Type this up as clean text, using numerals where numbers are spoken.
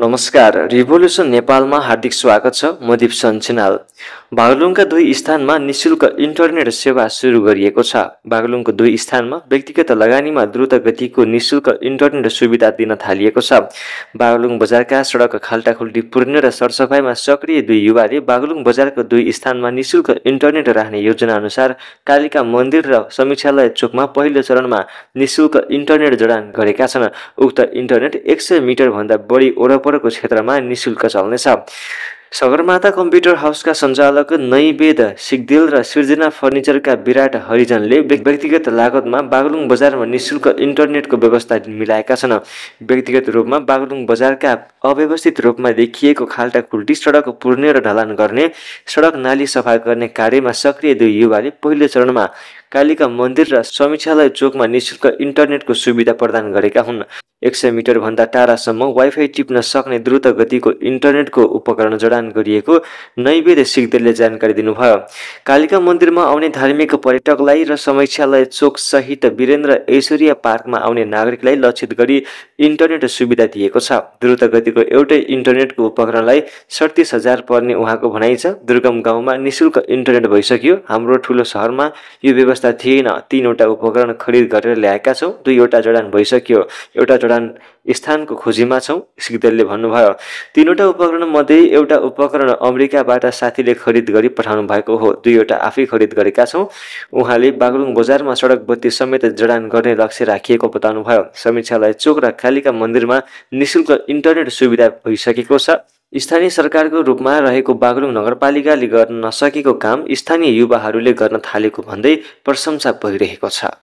नमस्कार, रिभोल्युसन नेपालमा हार्दिक स्वागत छ। म दिप्सन छिनाल। बागलुङका 2 स्थानमा निःशुल्क इन्टरनेट सेवा सुरु गरिएको छ। बागलुङको 2 स्थानमा व्यक्तिगत लगानीमा द्रुत गतिको निःशुल्क इन्टरनेट सुविधा दिन थालिएको छ। बागलुङ बजारका सडक खाल्टाखुल्टी पुर्ने र सरसफाइमा सक्रिय 2 युवाले बागलुङ बजारको 2 स्थानमा निःशुल्क इन्टरनेट राख्ने योजना अनुसार कालिका मन्दिर र समीक्षालय चोकमा पहिलो चरणमा निःशुल्क इन्टरनेट जडान गरेका छन्। उक्त इन्टरनेट 100 मिटर भन्दा बढी वरपरको क्षेत्रमा निःशुल्क चल्नेछ। सगरमाथा कम्प्युटर हाउसका सञ्चालक नैवेद सिगदेल र सृजना फर्निचरका विराट हरिजनले व्यक्तिगत लागतमा बागलुङ बजारमा निःशुल्क इन्टरनेटको व्यवस्था मिलाएका छन्। व्यक्तिगत रूपमा बागलुङ बजारका अव्यवस्थित रूपमा देखिएको खाल्टाखुल्टी, सडक पुर्ने र ढलान गर्ने, सडक नाली सफा गर्ने कार्यमा सक्रिय 2 युवाले पहिलो चरणमा कालिका मन्दिर र समीक्षालय चोकमा निःशुल्क इन्टरनेटको सुविधा प्रदान गरेका हुन्। 100 मिटर भन्दा टाढासम्म वाइफाई टिप्न सक्ने द्रुत गतिको इन्टरनेटको उपकरण जडान गरिएको नैवेद सिगदेलले जानकारी दिनुभयो। कालिका मन्दिरमा आउने धार्मिक पर्यटकलाई र समीक्षालय चोक सहित वीरेन्द्र ऐश्वर्या पार्कमा आउने नागरिकलाई लक्षित गरी इन्टरनेट सुविधा दिएको छ। द्रुत गतिको एउटै इन्टरनेटको उपकरणलाई 37,000 पर्ने उहाँको भनाइ छ। दुर्गम गाउँमा निःशुल्क इन्टरनेट भइसक्यो। हाम्रो ठुलो सहरमा यो व्यवस्था थिएन। 3 वटा उपकरण खरिद गरेर ल्याएका छौँ। 2 वटा जडान भइसक्यो। एउटा जडान स्थानको खोजीमा छौँ, सिगदेलले भन्नुभयो। 3 वटा उपकरण मध्ये एउटा उपकरण अमेरिकाबाट साथीले खरिद गरी पठाउनु भएको हो। 2 वटा आफै खरिद गरेका छौँ। उहाँले बागलुङ बजारमा सडक बत्ती समेत जडान गर्ने लक्ष्य राखिएको बताउनुभयो। समीक्षालय चोक र कालिका मन्दिरमा निःशुल्क इन्टरनेट सुविधा भइसकेको छ। स्थानीय सरकारको रूपमा रहेको बागलुङ नगरपालिकाले गर्न नसकेको काम स्थानीय युवाहरूले गर्न थालेको भन्दै प्रशंसा भइरहेको छ।